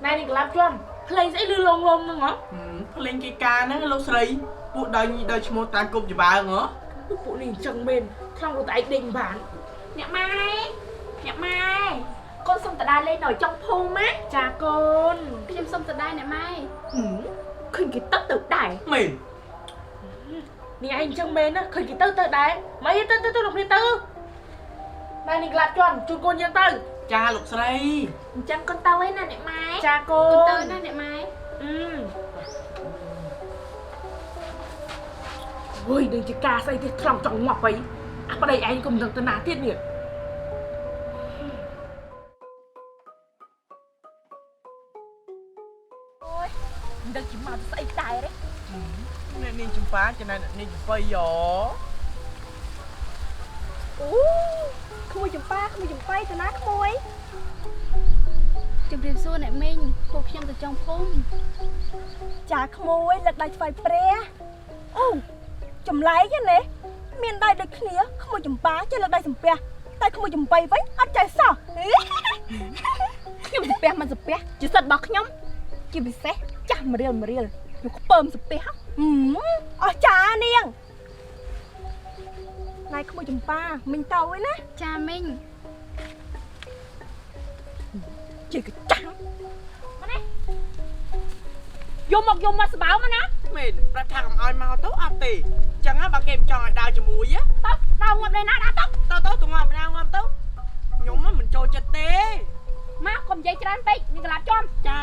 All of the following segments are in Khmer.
ណែនេះក្លាប់ជាំភ្លេងស្អីលឺលងលងហ្នឹងហ៎ ភ្លេងគេការហ្នឹងលោកស្រីពួកដោយញីដោយឈ្មោះតាមគប់ច្បាើងហ៎ ពួកនេះអញ្ចឹងមែនខ្លងរត់តែឯងដេញបាន អ្នកម៉ែអ្នកម៉ែកូនសុំតដើរលេងនៅចុងភូមិណា ចាកូន ខ្ញុំសុំទៅដែរអ្នកម៉ែ ឃើញគេទឹកទៅដែរ មែន នេះឯងអញ្ចឹងមែនណាឃើញគេទៅទៅដែរមកទៅទៅទៅលោកគ្នាទៅណែនេះក្លាប់ជាំជួនកូនយើងទៅ ចាលោកស្រី អញ្ចឹងកូនទៅឯណាអ្នកម៉ែ ចាកូ កូនទៅ ន ណាអ្នកម៉ែ អឺវ៉យនឹងជាការស្អីទេខ្លងចង់ងាប់អីអាប្តីឯងក៏មិនដឹងទៅណាទៀតនេះ មិនដឹងជាមកទៅស្អីដែរទេ អ្នកនាងចម្ប៉ាចំណែកអ្នកនាងចំបៃយោ អូក្មួយចម្ប៉ាក្មួយចំបៃទៅណាក្មួយ ជម្រាបសួរអ្នកមីងពួកខ្ញុំទៅចុងភូមិ ចាក្មួយលើកដៃថ្វាយព្រះអូចម្លែកណាមានដៃដូចគ្នាក្មួយចម្ប៉ាចេះលើកដៃសំពះតែក្មួយចំបៃវិញអត់ចេះសោះ ខ្ញុំសាពះមិនសាពះជាសិទ្ធិរបស់ខ្ញុំជាពិសេសចាស់មរៀលមរៀលខ្ញុំខ្ពើមសាពះ ហឹមអស់ចានាងណៃក្មួយចម្ប៉ាមិញទៅឯណា ចាមីង ជាកចាំង យកមកយកមកស្បោមកណា មែនប្រាប់ថាកុំឲ្យមកទៅអត់ទេអញ្ចឹងបើគេមិនចង់ឲ្យដើរជាមួយ ទៅដើរងាប់លេណាដើរទៅ ទៅទៅទៅងាប់ដើរងាប់ទៅខ្ញុំមិនចូលចិត្តទេ មកកុំនិយាយច្រើនពេកមានក្លាប់ជាំ ចា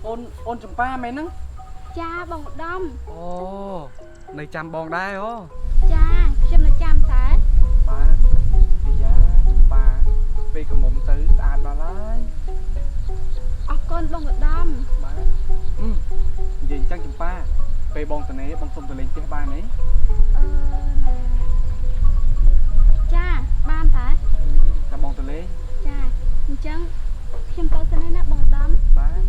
អូនអូនចម្ប៉ាមែនហ្នឹង ចាបងឧត្តម អូនៅចាំបងដែរអូ ចាខ្ញុំនៅចាំតើ បាទអាយ៉ាចម្ប៉ាពេលកមុំទៅស្អាតដល់ហើយ អរគុណបងឧត្តម បាទអឺនិយាយអញ្ចឹងចម្ប៉ាពេលបងតនេបងសុំទៅលេងផ្ទះបានទេ អឺណាចាបានតើ ចាំបងទៅលេង ចាអញ្ចឹងខ្ញុំទៅសិនហើយណាបងឧត្តម បាទ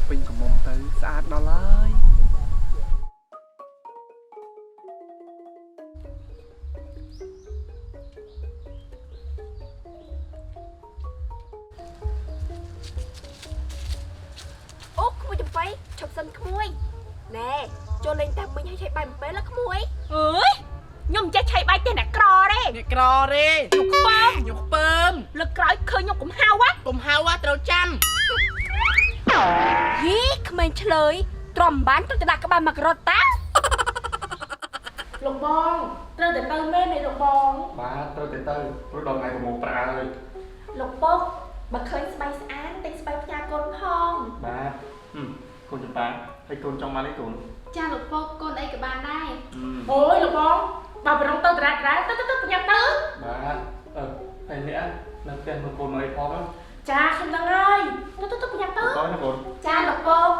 ពេញកមុំទៅស្អាតដល់ហើយ អូក្មួយចំបៃឈប់សិនក្មួយណែចូលលេងតាមមិញឲ្យឆៃបាយអំពេលလားក្មួយអើយខ្ញុំមិនចេះឆៃបាយទេអ្នកក្រទេ អ្នកក្រទេ ខ្ញុំខ្ពើម ខ្ញុំខ្ពើម លើកក្រោយឃើញខ្ញុំកំហៅហ៎ កុំហៅត្រូវចាំ យីក្មេងឆ្លើយទ្រាំមិនបានត្រូវទៅដាក់ក្បាលមកការ៉ុតតា លោកបងត្រូវតែទៅមែនទេលោកបង បាទត្រូវតែទៅព្រោះដល់ថ្ងៃប្រមូលប្រាក់ហើយ លោកពុកបើឃើញស្បៃស្អាតទិញស្បៃផ្ញើកូនផង បាទកូនចម្ប៉ាហើយកូនចង់មកអីកូន ចាលោកពុកកូនអីក៏បានដែរ អូយលោកបងបើប្រងទៅតារាតារាទៅទៅទៅប្រញាប់ទៅ បាទអឺហើយអ្នកនៅផ្ទះមើលកូនមកអីផងណា ចាខ្ញុំដឹងហើយទៅទៅទៅប្រញាប់ទៅ តោះណាកូន ចាលោកពុក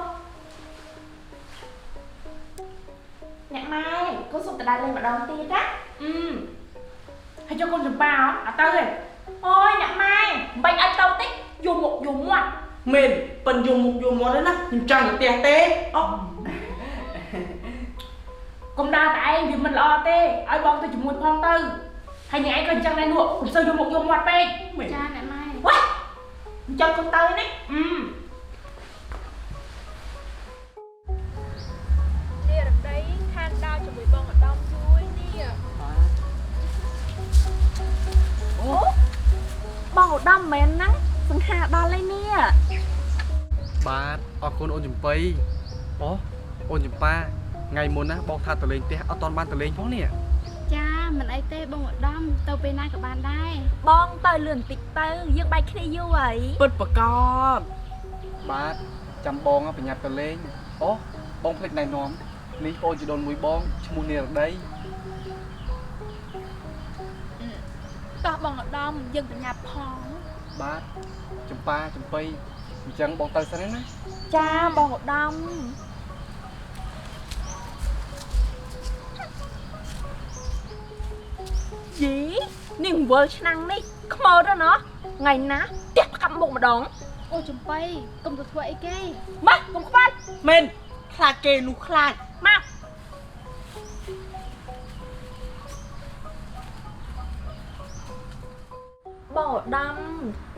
អ្នកម៉ែកូនសុំទៅដើរលេងម្ដងទៀតណា អឺហើយយកកូនចម្ប៉ាអត់ទៅទេ អូយអ្នកម៉ែមិនបាច់ឲ្យទៅតិចយកមុខយកមាត់ មែនប៉ិនយកមុខយកមាត់ទេណាខ្ញុំចង់ទៅផ្ទះទេអូ កុំដើរតែឯងវាមិនល្អទេឲ្យបងទៅជាមួយផងទៅហើយអ្នកឯងក៏អញ្ចឹងដែរនោះកុំសូវយកមុខយកមាត់ពេក មែន ចាអ្នកម៉ែ វ៉ាអញ្ចឹងកូនទៅណា អឺ នេះរតីខានដើរជាមួយបងឧត្តមយូរនេះ បាទ អូបងឧត្តមមែនហ្នឹងសង្ហាដល់ហើយនេះ បាទអរគុណអូនចំបៃអូអូនចម្ប៉ាថ្ងៃមុនណាបងថាទៅលេងផ្ទះអត់តាន់បានទៅលេងផងនេះ ចាមិនអីទេបងឧត្តមទៅពេលណាក៏បានដែរ បងទៅលឿនបន្តិចទៅយើងបែកគ្នាយូរហើយ ពិតប្រកប បាទចាំបងប្រញាប់ទៅលេងអូបងភ្លេចណែនាំនេះបងជីដូនមួយបងឈ្មោះនារតី តោះបងឧត្តមយើងបញ្ញាប់ផង បាទចម្ប៉ាចម្ប៉ីអញ្ចឹងបងទៅសិនណា ចាបងឧត្តមយីនាងវិលឆ្នាំងនេះខ្មោចទៅណោះថ្ងៃណាផ្ទះផ្កាប់មុខម្ដង អូចំប៉ីកុំទៅធ្វើអីគេ មកកុំខ្វាត់ មែនខ្លាចគេនោះខ្លាច មកបងឧត្តម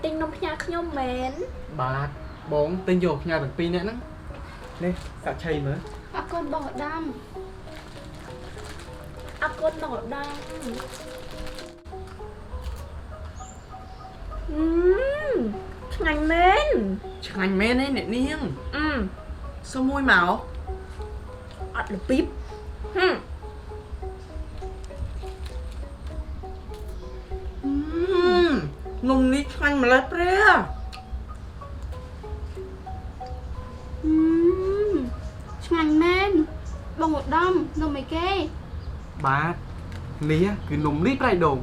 ទិញនំផ្ញើខ្ញុំមែន បាទបងទិញយកផ្ញើទាំងពីរនាក់ហ្នឹងនេះសាក់ឆៃមើល អរគុណបងឧត្តម អរគុណបងឧត្តមអឺឆ្ងាញ់មែន ឆ្ងាញ់មែនទេអ្នកនាង អឺ សុំមួយមក អត់របៀបហឹម នំនេះឆ្ងាញ់ម្ល៉េះព្រះ អឺឆ្ងាញ់មែនបងឧត្តមនំអីគេ បាទនេះគឺនំលីប្រៃដូង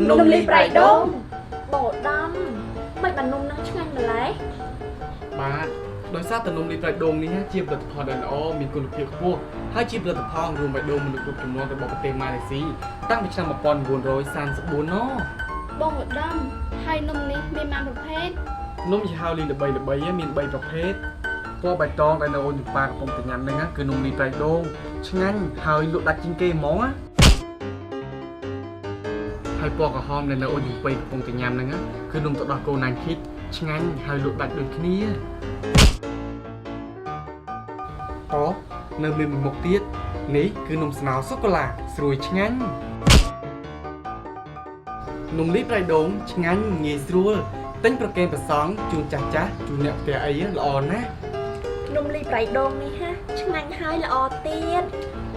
នំលីប្រៃដូងបងឧត្តមមិនបាននំនឹងឆ្ងាញ់ម្ល៉េះ បាទដោយសារតែនំលីប្រៃដូងនេះជាផលិតផលដែលល្អមានគុណភាពខ្ពស់ហើយជាផលិតផលរួមបេះដូងមនុស្សគ្រប់ចំនួនរបស់ប្រទេសម៉ាឡេស៊ីតាំងពីឆ្នាំ1934ណ បងឧត្តមហើយនំនេះមានប៉ុន្មានប្រភេទ នំយីហោលីល្បីល្បីមាន3ប្រភេទពណ៌បៃតងដែលនៅអូនចម្ប៉ាកំពុងតែញ៉ាំហ្នឹងគឺនំលីប្រៃដូងឆ្ងាញ់ហើយលក់ដាច់ជាងគេហ្មងណាហើយពណ៌ក្រហមដែលនៅអូនចម្ប៉ីកំពុងតែញ៉ាំហ្នឹងគឺនំទឹកដោះគោណាញ់ឃីតឆ្ងាញ់ហើយលក់ដាច់ដូចគ្នាតនៅមានមួយមុខទៀតនេះគឺនំស្នោសូកូឡាស្រួយឆ្ងាញ់នំលីប្រៃដូងឆ្ងាញ់ងាយស្រួលទិញប្រគេនប្រសង់ជូនចាស់ចាស់ជូនអ្នកផ្ទះអីល្អណាស់ នំលីប្រៃដូងនេះហាឆ្ងាញ់ហើយល្អទៀត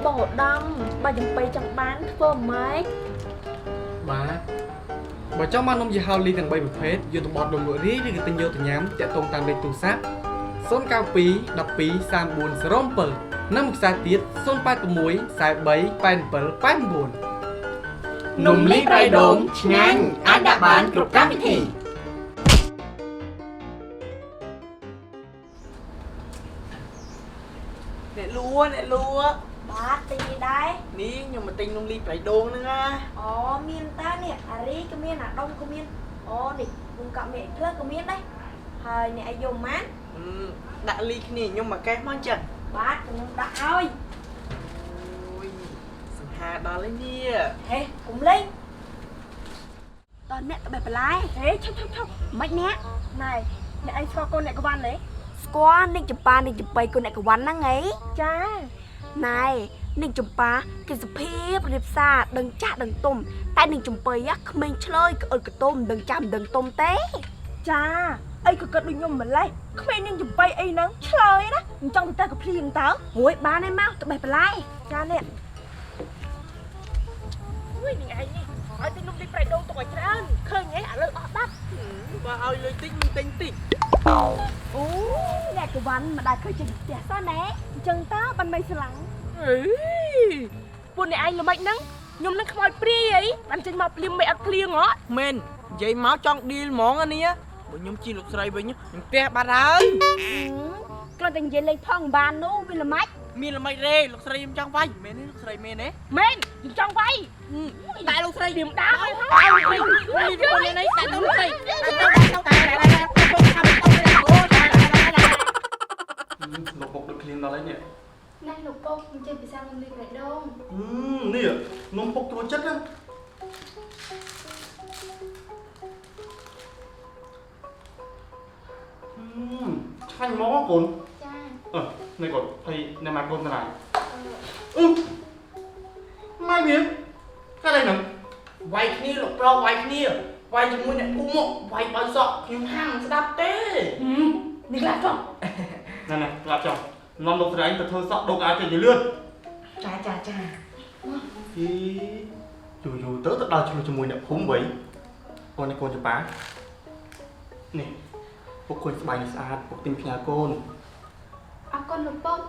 បងឧត្តមបើចំប៉ីចង់បានធ្វើម៉េច បាទបើចង់បាននំយីហោលីទាំង3ប្រភេទយកទៅបត់នំលក់រាយឬក៏ទិញយកទៅញ៉ាំតាក់ទងតាមលេខទូរស័ព្ទ092 12 34 07និងមួយខ្សែទៀត086 43 87 89នំលីប្រៃដូងឆ្ងាញ់អាចដាក់បានគ្រប់កម្មវិធី អ្នកលួអ្នកលួ បាទទិញនេះដែរ នេះខ្ញុំមកទិញនំលីប្រៃដូងហ្នឹងណា អូមានតានេះអារីក៏មានអាដុំក៏មានអូនេះនំកក់មេផ្លើក៏មានដែរហើយអ្នកឲ្យយកម៉ាន ដាក់លីគ្នាខ្ញុំមកកេះមកចឹង បាទខ្ញុំដាក់ឲ្យ អូយសង្ហាដល់ហើយនេះ ហេកុំលេង តអ្នកទៅបេះបន្លែ ហេឈប់ឈប់ឈប់ មិនអ្នក ណែអ្នកឯងស្គាល់កូនអ្នកកវ៉ាន់ទេ ស្គាល់នាងចម្ប៉ានាងចំប៉ីកូនអ្នកកវ៉ាន់ហ្នឹងឯង ចា ណែនាងចម្ប៉ាគេសុភាពរៀបសារដឹងចាស់ដឹងទុំតែនាងចំប៉ីក្មេងឆ្លើយក្អិលកតុំដឹងចាស់មិនដឹងទុំទេ ចាអីក៏គិតដូចខ្ញុំម្លេះក្មេងនាងចំប៉ីអីហ្នឹងឆ្លើយណាមិនចង់ទៅតែកភ្លៀងតើ រួយបានឯមកទៅបេះបន្លែ ចាអ្នក អូយនាងឯងនេះឲ្យទិញនំលីប្រៃដូងទុកឲ្យច្រើនឃើញហ៎ឥឡូវអស់បាត់ បើឲ្យលុយតិចខ្ញុំទិញតិច អូអ្នកកវ៉ាន់មិនដែលឃើញចេញផ្ទះសោះណែ អញ្ចឹងតើបានមិនស្រឡាញ់ អេពួកអ្នកឯងល្មិចហ្នឹងខ្ញុំនឹងខ្មោចព្រាយអីបានចេញមកភ្លាមមិនអត់ភ្លៀងហ៎ មែននិយាយមកចង់ឌីលហ្មងអានេះបើខ្ញុំជីលោកស្រីវិញខ្ញុំផ្ទះបាត់ហើយ គ្រាន់តែនិយាយលេងផងបាននោះវាល្មិច មានល្មិចទេលោកស្រីខ្ញុំចង់វាយមែនទេលោកស្រីមែនទេ មែនខ្ញុំចង់វាយ តែលោកស្រី រៀមដាវហើយ នេះនេះនេះតែទៅលោកស្រីតែទៅតែទៅតែទៅខាំទៅអូតែ លោកពុកដូចឃ្លៀងដល់ហើយនេះ ណែលោកពុកខ្ញុំចេះពិសានំលីប្រៃដូង នេះនំពុកត្រួចចិត្តណាឆ្ងាញ់មកកូន ចា អឺនេះកូនហើយអ្នកម៉ែកូនទៅណាអឺម៉ែវាកាត់អីហ្នឹង វាយគ្នាលោកប្រុសវាយគ្នាវាយជាមួយអ្នកភូមិមកវាយបើសក់ខ្ញុំហាំស្ដាប់ទេ នេះឡាចង់ ណែណែក្លាប់ចង់នាំលោកស្រីទៅធ្វើសក់ដូកអាចេញលឿន ចាចាចា អីយូរយូរទៅទៅដល់ឆ្លុះជាមួយអ្នកភូមិវិញកូននេះកូនចម្ប៉ានេះពុកកូនស្បែកនេះស្អាតពុកទិញផ្ញើកូន អរគុណលោកពុក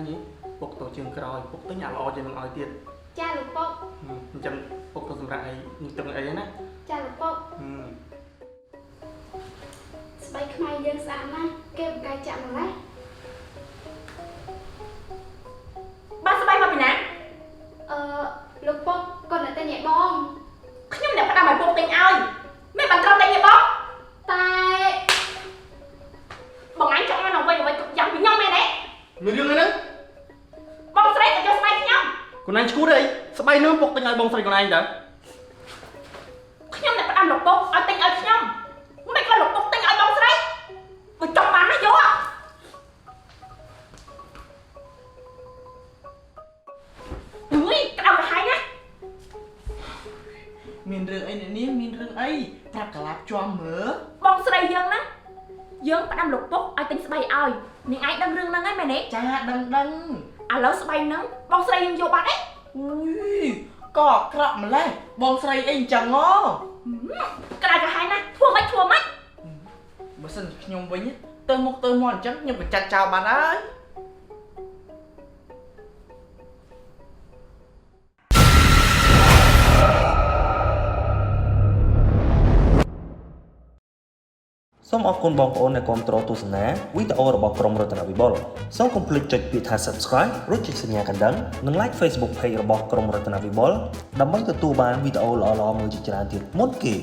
នេះពុកទៅជើងក្រោយពុកទិញអាល្អជាងនឹងឲ្យទៀត ចាលោកពុក អញ្ចឹងពុកទៅសម្រាប់ឲ្យញឹកទឹកអីណា ចាលោកពុកស្បែកខ្មែរយើងស្អាតណាស់គេបកកាយចាក់ម្លេះ បានស្បែកមកពីណា អឺលោកពុកគាត់អ្នកទិញឲ្យបង ខ្ញុំអ្នកផ្ដាំឲ្យពុកទិញឲ្យមិនបានត្រូវទិញទេបង តែ បងឯងចង់បានអ្វីអ្វីគ្រប់យ៉ាងពីខ្ញុំមែនទេ មានរឿងអីហ្នឹង បងស្រីក៏យកស្បែកខ្ញុំ ខ្លួនឯងឈួតអីស្បែកហ្នឹងពុកទិញឲ្យបងស្រីខ្លួនឯងតើ ខ្ញុំអ្នកផ្ដាំលោកពុកឲ្យទិញឲ្យខ្ញុំមិនក៏លោកពុកទិញឲ្យបងស្រីបើចង់បានណាយកអើយក្តៅក្រហាយណាស់ មានរឿងអីអ្នកនាងមានរឿងអីប្រាប់កាឡាប់ជាប់មើល បងស្រីយើងណាយើងផ្ដាំលោកពុកឲ្យទិញស្បែកឲ្យនាងឯងដឹងរឿងហ្នឹងហើយមែនទេ ចាដឹងដឹង ឥឡូវស្បែកហ្នឹងបងស្រីយើងយកបាត់អី អូយក៏អាក្រក់ម្លេះបងស្រីអីអញ្ចឹងហ៎ ក្តៅក្រហាយណាស់ធ្វើម៉េចធ្វើម៉េច បើសិនជាខ្ញុំវិញទៅមុខទៅមាត់អញ្ចឹងខ្ញុំក៏ចាត់ចោលបាត់ហើយ សូមអរគុណបងប្អូនដែលគាំទ្រទស្សនាវីដេអូរបស់ក្រុមរតនវិបុលសូមកុំភ្លេចចុចពាក្យថា Subscribe រួចចុចសញ្ញាកណ្ដឹងនិង Like Facebook Page របស់ក្រុមរតនវិបុលដើម្បីទទួលបានវីដេអូល្អៗមើលជាច្រើនទៀតមុនគេ។